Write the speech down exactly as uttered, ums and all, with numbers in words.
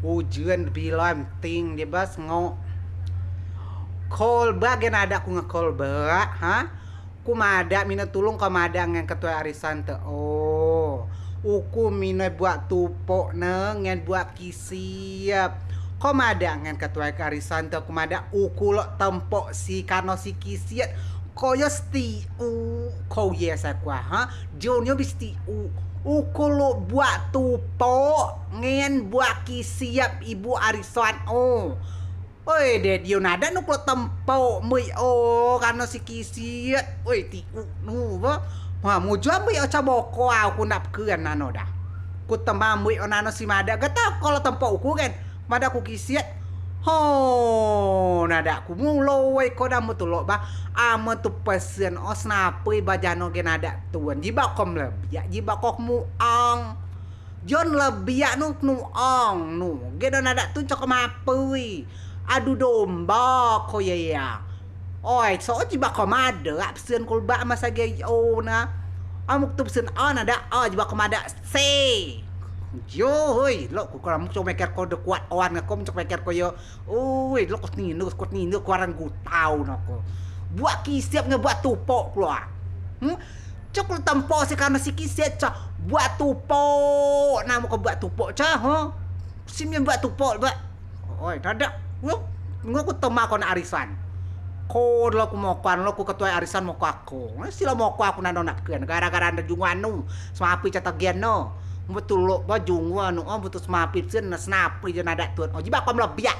Ujen bilai penting dio ba sengok. Kolba gen nadeak ku ngen kolba, ha? Ku madeak mino tulung ko madeak ngen ketuai arisan te o. Uku mino buak tupok ne ngen buak kisiep. Ko madeak ngen ketuai arisan te ku madeak uku lok tempok si karno si kisiep. Ko yo setiuk ko ye sa kua, ha? Jon yo bi setiuk. Uku lok buak tupok ngen buak kisiep ibu arisan o. Oi, de dio nadeak nu kulo tempok mui o karno si kisiep. Oi, tiuk nu ba. Ha, mujua mui o coa boko au ku nak peken nano da. Ku temau mui o nano si madeak. Gak tau kulo tempok uku gen. Madeak ku kisiep. Ho, nadeak ku mulo wei ko da mu tulok ba. Amen tu pesen o senapei ba jano gen nadeak tun. Jibeak ko melebiak, jibeak ko muang. Jon lebiak nu nuong nu. Gen do nadeak tun cok mapei. Adu domba ko ye ya. Oi, so jibeak ko madeak pesen kolba masa ge o na. Amen tu pesen o nadeak o jibeak ko madeak se. Jo, hoi, lok ku kelam cok meker ko de kuat oan ngen ko cok meker ko yo. Oi, lok ko nino, ko nino kuaran gutau no ko. Buak kisiep ngen buak tupok keluar. Hmm? Cok lu tempok si karno si kisiep cok buak tupok. Namo ko buak tupok cok, ha? Si mien buak tupok ba. Oi, nadeak. Ngo, ngo ku temau ko nak arisan. Ko lok ku mokoan, lok ku ketuai arisan moko ako. Si lok moko aku nano nak peken. Gara-gara anda junguan nu. Semapei cata gen no. Betul lok ba junguan nu. O, betul semapei sen, senapei je nadeak tun. O, jibeak ko melebiak.